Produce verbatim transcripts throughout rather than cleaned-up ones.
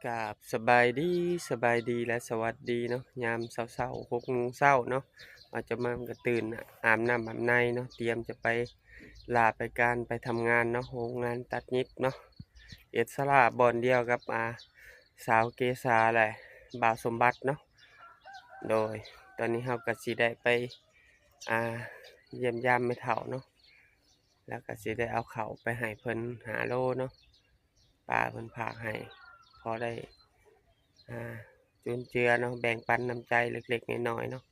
กราบสบายดี สบายดีและสวัสดีเนาะ ยามเช้าๆ หกโมงเช้าเนาะ บ่าวจำม่ำก็ตื่นอาบน้ำอาบในเนาะ เตรียมจะไปลาไปการไปทำงานเนาะ โรงงานตัดเย็บเนาะ เฮ็ดสลาบ่อนเดียวกับ อ่า สาวเกษาและบ่าวสมบัติเนาะ โดยตอนนี้เราก็สิได้ไป อ่า เยี่ยมยามแม่เฒ่าเนาะ แล้วก็สิได้เอาข้าวไปให้เพิ่นห้าโลเนาะ ป้าเพิ่นฝากให้ พอได้ อ่า จุนเจือเนาะ แบ่งปันน้ำใจเล็กๆ น้อยๆ เนาะ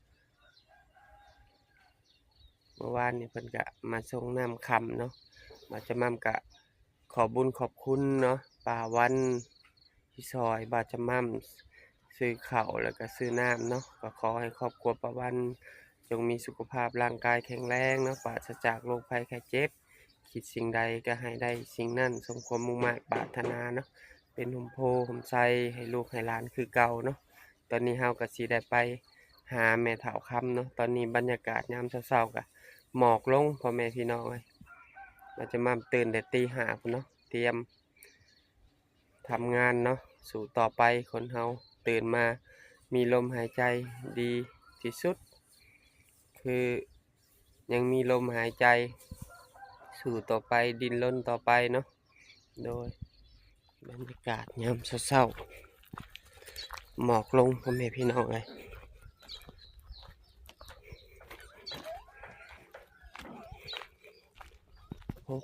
เมื่อวานนี้เพิ่นก็มาส่งน้ำค่ำเนาะ บ่าวจำม่ำก็ขอบุญขอบคุณเนาะ ป้าวันที่ซอยบ่าวจำม่ำซื้อข้าวแล้วก็ซื้อน้ำเนาะ ก็ขอให้ครอบครัวป้าวันจงมีสุขภาพร่างกายแข็งแรงเนาะ ปราศจากโรคภัยไข้เจ็บ คิดสิ่งใดก็ให้ได้สิ่งนั้นสมความมุ่งหมายปรารถนาเนาะ เป็นร่มโพธิ์ร่มไทรให้ลูกให้หลานคือเก่าเนาะ ตอนนี้เราก็สิได้ไปหาแม่เฒ่าคำเนาะ ตอนนี้บรรยากาศยามเช้าๆ ก็หมอกลงพ่อแม่พี่น้องเอ้ย บ่าวจำม่ำตื่นแต่ตีห้าพุ้นเนาะ เตรียมทำงานเนาะ สู้ต่อไป คนเราตื่นมามีลมหายใจดีที่สุด คือยังมีลมหายใจ สู้ต่อไป ดิ้นรนต่อไปเนาะ โดยบรรยากาศยามเช้าๆ หมอกลงพ่อแม่พี่น้องเอ้ย หก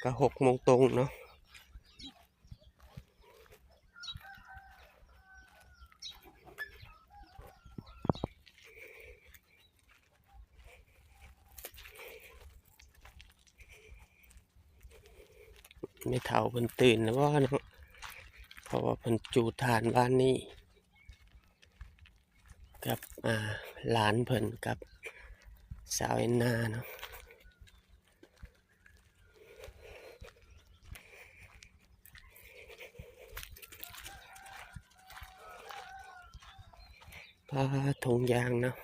ก็หกโมงตรงเนาะ แม่เฒ่าเพิ่นตื่นแล้วบ่เนาะ เพราะว่าเพิ่นจูดถ่านบ้านนี้ กับ อ่า หลานเพิ่นกับสาวแอนนาเนาะ พาด ถุงยางเนาะ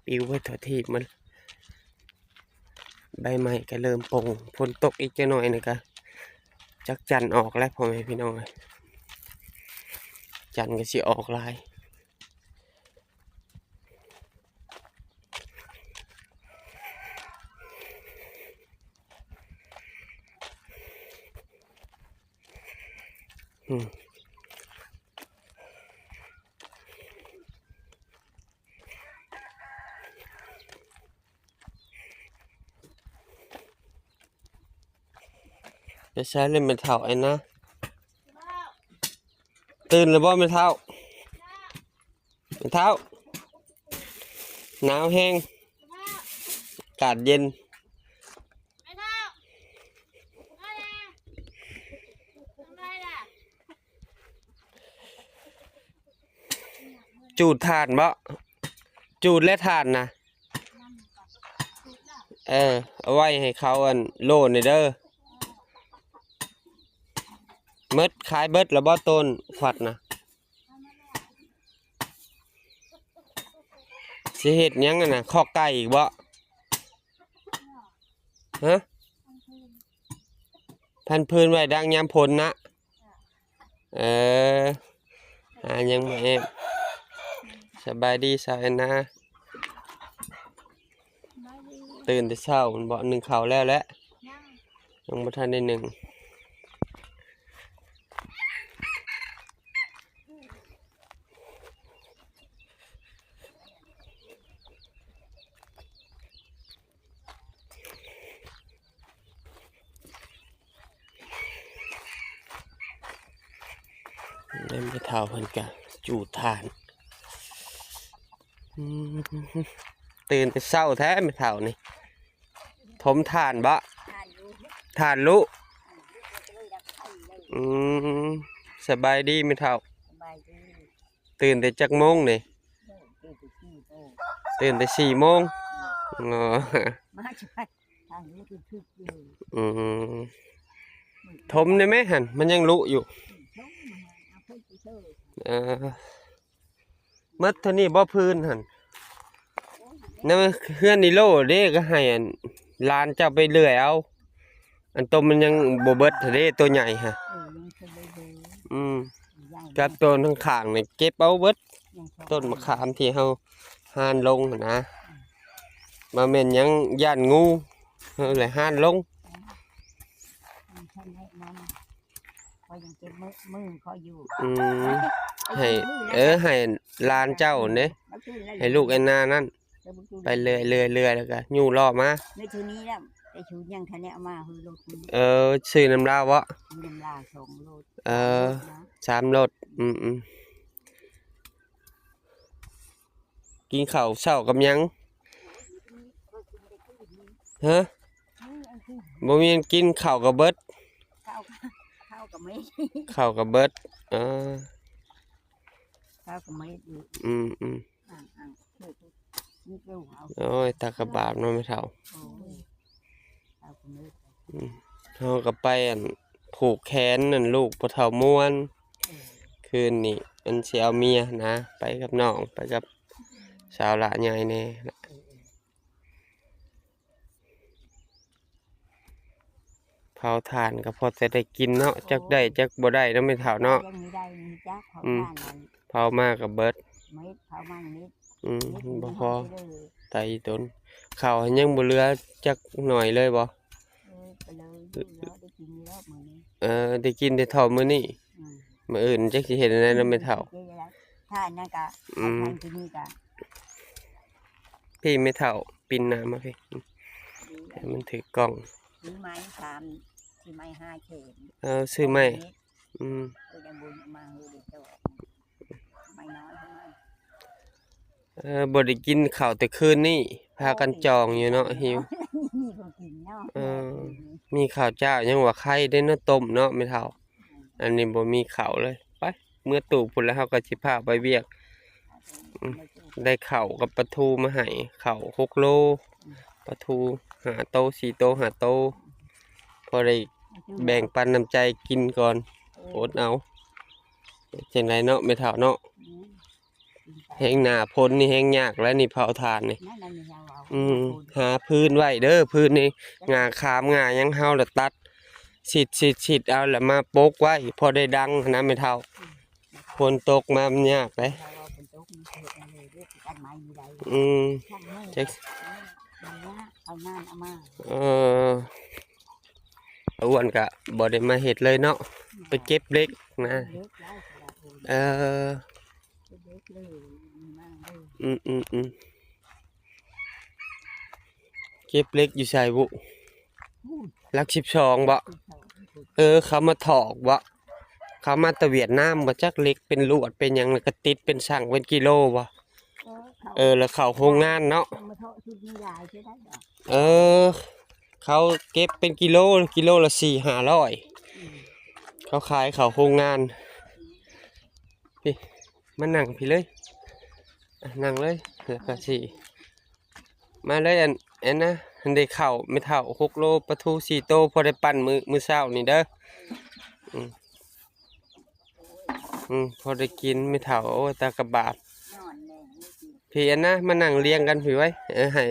ปลิวไปทั่วทีปมัน ใบไม้ก็เริ่มป่ง ฝนตกอีกจักหน่อยนี่ก็จักจั่นออกแล้วพ่อแม่พี่น้องเอ้ย จั่นก็สิออกหลาย อืม ไปใช้เลยแม่เฒ่าไอ้นะ ตื่นแล้วบ่แม่เฒ่า แม่เฒ่า หนาวแฮง อากาศเย็น จูดถ่านบ่ จูดและถ่านนะ เออ เอาไว้ให้เขาอันโลนี่เด้อ เมิด ขายเบิดแล้วบ่ ต้นขวัดนะ สิเฮ็ดหยังอะนะ คอกไก่อีกบ่ ฮะ พันธุ์พื้นไว้ดังยามฝนนะ เออ หายังบ่แอบ สบายดีสาวแอนนา ตื่นแต่เช้ามันบ่ นึ่งข้าวแล้วแหละ ยังบ่ทันได้นึ่ง แล้วแม่เฒ่าเพิ่นก็จูดถ่าน อืม ตื่นแต่เช้าแท้แม่เฒ่านี่ ถมถ่านบ่ ถ่านลุ อืม สบายดีแม่เฒ่า สบายดี ตื่นแต่จักโมงนี่ ตื่นแต่สี่โมง ตื่นแต่สี่โมง อ๋อ มาช่วย ทางนี้คือคืออยู่ อืม ถมได้ไหมหั่น มันยังลุอยู่ ชงมาเอาเพิ่นไปเถอะ เออ หมดเท่านี้บ่ พื้นหั่น นั่นมันเฮือนอีโลเด้ ก็ให้อันหลานเจ้าไปเลื่อยเอา อันโตมันยังบ่เบิดเด้ โตใหญ่ฮะ เออ ยังเฉลยเลย อืม ยัง กับต้นข้างๆนี่เก็บเอาเบิด ยังชอบ ต้นมะขามที่เฮาห่านลงหั้นนะ บ่แม่นหยัง ย่านงู เฮาเลยห่านลง มันทำให้มัน ข้อยยังเจ็บมือ มือข้อยอยู่ อืม ให้ เออ ให้หลานเจ้าเด้ ให้ลูกไอ้นานั่น ไปเรื่อยๆๆ แล้วก็ยู้ล้อมา ไม่ถือนี้แล้ว ไปถือยังทันได้เอามา คือรถมัน เออ ซื้อน้ำลาวบ่ ซื้อน้ำลาวสองรถ เออ สามรถ อืมๆ กินข้าวเช้ากับหยัง ฮะ บ่มีกินข้าวกับเบิด ข้าว ข้าวกับไม่ ข้าวกับเบิด เออ ข้าวกับไม่ อืมๆ อ่างๆ เออ นี่เปรี้ยวเอา โอ้ย ตากะบาปเนาะแม่เฒ่า โอ้ย ข้าวกับไม่ อืม เฮาก็ไปอันผูกแขนนั่นลูกพ่อเฒ่าม่วน เออ คืนนี้มันสิเอาเมียนะ ไปกับน้อง ไปกับสาวหล้าใหญ่แน่ เออ เผาถ่านก็พอแต่ได้กินเนาะ โอ้ จักได้จักบ่ได้เนาะแม่เฒ่าเนาะ ยังไม่ได้มีจักเผา อืม ถ่านนั่น เผามาก็เบิด ไม่เผามานิด อืม นิด บ่พอ ไม่พอเลย ไตตน ข้าวยังบ่เหลือจักหน่อยเลยบ่ เออ ไปเลย เหลือได้กินอยู่แล้วมื้อนี้ เออ ได้กินแต่เท่ามื้อนี้ อืม มื้ออื่นจักสิเฮ็ดแนวใดเนาะแม่เฒ่า เจ๊แล้ว ถ้าอันนั้นก็ อืม ทานที่นี่ก็ พี่แม่เฒ่า ปิ้นหน้ามาพี่ ดี ให้มันถือกล้อง ซื้อไม้สาม ซื้อไม้ห้าเข็ม เออ ซื้อไม้ เม็ด อืม เออ ได้บุญมา เออ เดี๋ยวจะออก ไม้น้อยเท่านั้น เออ บ่ได้กินข้าวแต่คืนนี้ พากันจ่องอยู่เนาะ หิว มีของกินเนาะ เออ มีข้าวเจ้ายังว่าไข่ได้เนาะ ต้มเนาะแม่เฒ่า อันนี้บ่มีข้าวเลย ไป เมือตู้พุ้นแล้ว เฮาก็สิพาไปเวียก อืม ได้ข้าวกับปลาทูมาให้ ข้าวหกโล ปลาทูห้าโต สี่โต ห้าโต พอได้แบ่งปันน้ำใจกินก่อน เออ อดเอา จั่งใดเนาะแม่เฒ่าเนาะ อืม แฮงหน้าฝนนี่แฮงยากแล้วนี่ เผาถ่านนี่ นั่นน่ะนี่เราเอา อืม หาฟืนไว้เด้อ ฟืนนี่ ง่าขามง่าหยังเฮาละตัด สิดๆๆ เอาละมาปกไว้ พอได้ดังหั้นนะแม่เฒ่า อืม ฝนตกมามันยากเด้ เราเอาฝนตกมันเกิดมาเลยเด้อ ตัดไม้อยู่ใด อืม ช่างไม้ จัก มันว่าเอางานเอามา เออ อ้วนก็บ่ได้มาเฮ็ดเลยเนาะ อืม ไปเก็บเหล็กนะ เก็บเหล็กไว้สำหรับคน เออ เก็บเหล็กเลย มันมาเลย อืมอืมอืม เก็บเหล็กอยู่ไสบุ อู้ หลักสิบสองบ่ สิบสอง เออ เขามาถอกบ่ เขามาแต่เวียดนามบ่ จักเหล็กเป็นลวดเป็นหยัง แล้วก็ติดเป็นสั่งเป็นกิโลบ่ เออ เขา เออ แล้วเข้าโรงงานเนาะ เขามาเทาะชุดนี้หลายใช่ไหมบ่ เออ เขาเก็บเป็นกิโล กิโลละสี่ห้าร้อย อืม เขาขายเข้าโรงงาน พี่ มานั่งพี่เลย อ่ะ นั่งเลย แล้วก็สิ มาเลย อัน อันนะ อันได้ข้าวแม่เฒ่าหกโล ปลาทูสี่โต พอได้ปั้นมื้อ มื้อเช้านี่เด้อ อืม อืม พอได้กินแม่เฒ่า โอ้ย ตากะบาป นอนแน่ พี่ อันนะ มานั่งเรียงกันพี่ไว้ เออ ให้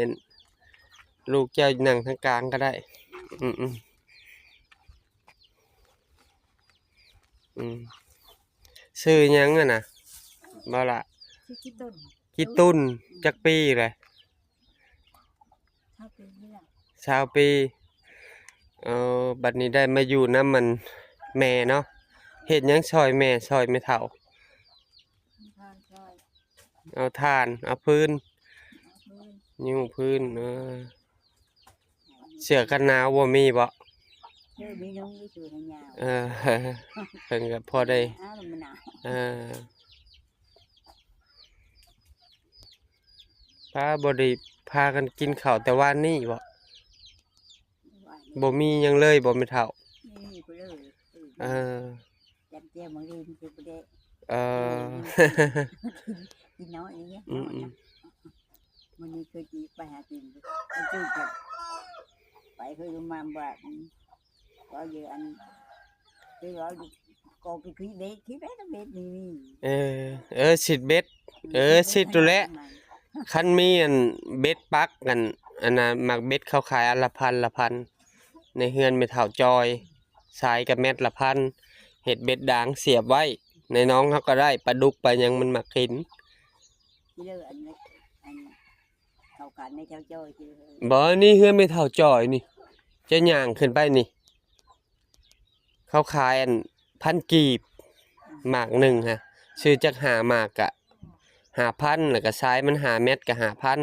ลูกเจ้านั่งทางกลางก็ได้ อืม อืม อืม ชื่อหยังอะนะ บ่ล่ะ ชื่อขี้ตุ่น ขี้ตุ่น จักปีเลย ซาวปีนี่แหละ ซาวปี เออ บัดนี้ได้มาอยู่นำมันแม่เนาะ เฮ็ดหยังซอยแม่ ซอยแม่เฒ่า ทานซอย เอาถ่าน เอาฟืน เอาฟืน ยุงฟืน เออ เสื้อกันหนาวบ่มีบ่ เออ มีนุ่งอยู่ เสื้อกันหนาว เออ เพิ่นก็พอได้ อ้าว มันหนาว เออ พา บ่ได้พากันกินข้าวแต่วานนี้บ่ บ่มีหยังเลยบ่แม่เฒ่า นี่ก็เลย เออ จับแจ่วมังลีนคือบ่ได้ เออ กินน้อยอย่างเงี้ย อืม น้อยนะ อืม มื้อนี้คือสิไปหากิน ไปซื้อกับ ไปคือมาบ่ อืม ก็อยู่อัน คือว่าก็ไปคุยเบ็ด คิดเบ็ดเบ็ดนี่มี เออ เออ สิดเบ็ด เออ สิดอยู่แหละ คันมีอันเบ็ดปักกัน อันน่ะ หมากเบ็ดเขาขายอันละพันละพัน ในเฮือนแม่เฒ่าจอย สายกะแมตรละพัน เฮ็ดเบ็ดดางเสียบไว้ ในหนองเฮาก็ได้ปลาดุกปลาหยังมันมักกิน ที่เลิกอันนี้อันเขาขายไม่เท่าจ้อยคือ บ่ นี่เฮือนแม่เฒ่าจ้อยนี่ จะย่างขึ้นไปนี่ เขาขายอันพันกีบ หมากหนึ่งฮะ ซื้อจักห้าหมากกะห้าพัน แล้วก็ทรายมันห้าเม็ดก็ห้าพัน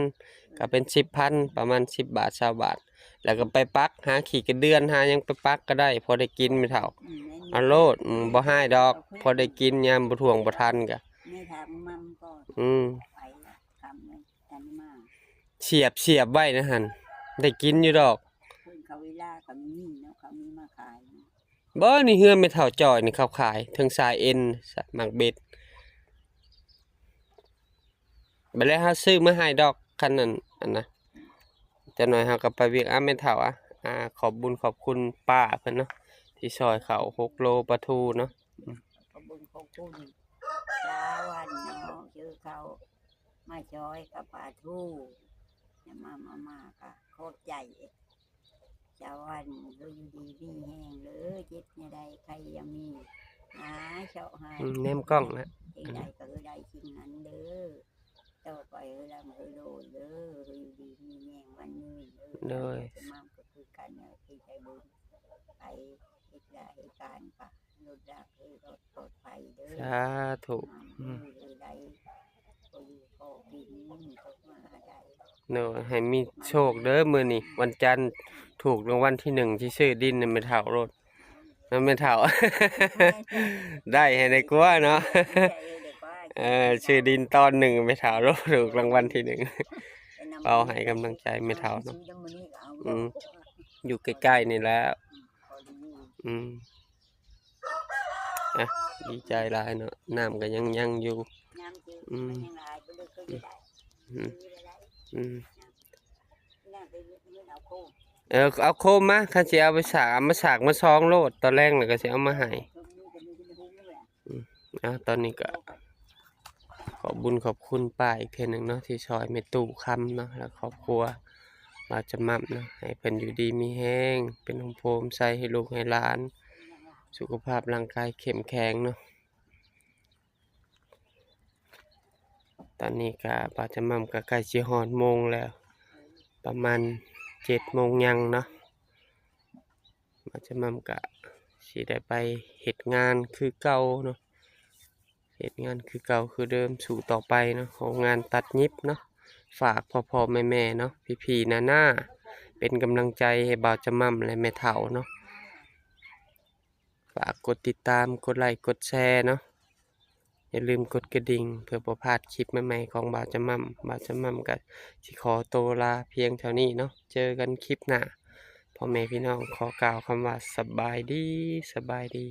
ก็เป็นสิบพัน ประมาณสิบบาท ซาวบาท แล้วก็ไปปักหาขี้กระเดือนหาหยังไปปักก็ได้ พอได้กินแม่เฒ่า อืม เอาโลด อืม บ่หายดอก พอได้กินยามบ่ท่วงบ่ทันกะ ไม่ถามมันก็ อืม ไปละคำเลยทันมา เสียบเสียบไว้นะหั่น ได้กินอยู่ดอก เพิ่นเขาเวลาเขามีเนาะ เขามีมาขายเนาะ บ่ นี่เฮือนแม่เฒ่าจ้อยนี่เขาขายเทิงทรายเอ็น หมากเบ็ด บัดแล้วเฮาซื้อมาให้ดอก คันนั้นอันนะ จักหน่อยเฮาก็ไปเวียก อ่ะ แม่เฒ่า อ่ะ อ่า ขอบบุญขอบคุณป้าเพิ่นเนาะ ที่ซอยเขาหกโลปลาทูเนาะ ขอบบุญขอบคุณสาวันเนาะ ชื่อเขามาซอยกับปลาทู เนี่ยมา มา มาก็ขอบใจ สาวัน เฮาอยู่ดีมีแฮงเด้อ เจ็บแนวใดไข้อย่ามี หาเซาะหา อืม แนมกล้องนะ สิ่งใดก็คือได้สิ่งนั้นเด้อ ต่อไปเฮาร่ำเฮารวยเด้อ เฮาอยู่ดีมีแฮงวันนี้เด้อ โดย จะมาก็คือกันเนาะ ที่ใจบุญ ไปเฮ็ดลาเฮ็ดการปะรถลากเฮารถปลอดภัยเด้อ สาธุ อืม เฮาได้ก็อยู่พอกิน ก็มาได้ โดย ให้มีโชคเด้อ มื้อนี้วันจันทร์ ถูกรางวัลที่หนึ่ง สิซื้อดินให้แม่เฒ่าโลด แล้วแม่เฒ่า ได้ให้ได้กว่าเนาะ เออ ซื้อดินตอนหนึ่ง แม่เฒ่าโลด ถูกรางวัลที่หนึ่ง เอาให้กำลังใจแม่เฒ่าเนาะ อืม อยู่ใกล้ๆนี่แหละ อืม อ่ะ ดีใจหลายเนาะ น้ำก็ยังยังอยู่ น้ำจืด อืม มันยังหลายไปเลยก็จะได้ อืม ซื้อไปได้ อืม นั่นไปเงินเอาโคม เออ เอาโคมมา คันสิเอาไปสาก เอามาสากมาซองโลด ตอนแรกน่ะก็สิเอามาให้ เพิ่มนี่ก็มีเป็นหุ้มเลย อ่ะ ตอนนี้ก็ขอบบุญขอบคุณป้าอีกเทื่อหนึ่งเนาะ ที่ซอยแม่ตู้คำเนาะ และครอบครัวบ่าวจำม่ำเนาะ ให้เพิ่นอยู่ดีมีแฮง เป็นโฮมโพมใสให้ลูกให้หลาน สุขภาพร่างกายเข้มแข็งเนาะ ตอนนี้ก็บ่าวจำม่ำก็ใกล้สิฮอดโมงแล้ว ประมาณเจ็ดโมงยังเนาะ บ่าวจำม่ำก็สิได้ไปเฮ็ดงานคือเก่าเนาะ เฮ็ดงานคือเก่าคือเดิม สู้ต่อไปเนาะ ของงานตัดยิบเนาะ ฝากพ่อๆแม่ๆเนาะ พี่ๆน้าๆ เป็นกำลังใจให้บ่าวจำม่ำและแม่เฒ่าเนาะ ฝากกดติดตาม กดไลค์ กดแชร์เนาะ อย่าลืมกดกระดิ่ง เพื่อบ่พลาดคลิปใหม่ๆของบ่าวจำม่ำ บ่าวจำม่ำก็สิขอตัวลาเพียงเท่านี้เนาะ เจอกันคลิปหน้า พ่อแม่พี่น้องขอกล่าวคำว่าสบายดี สบายดี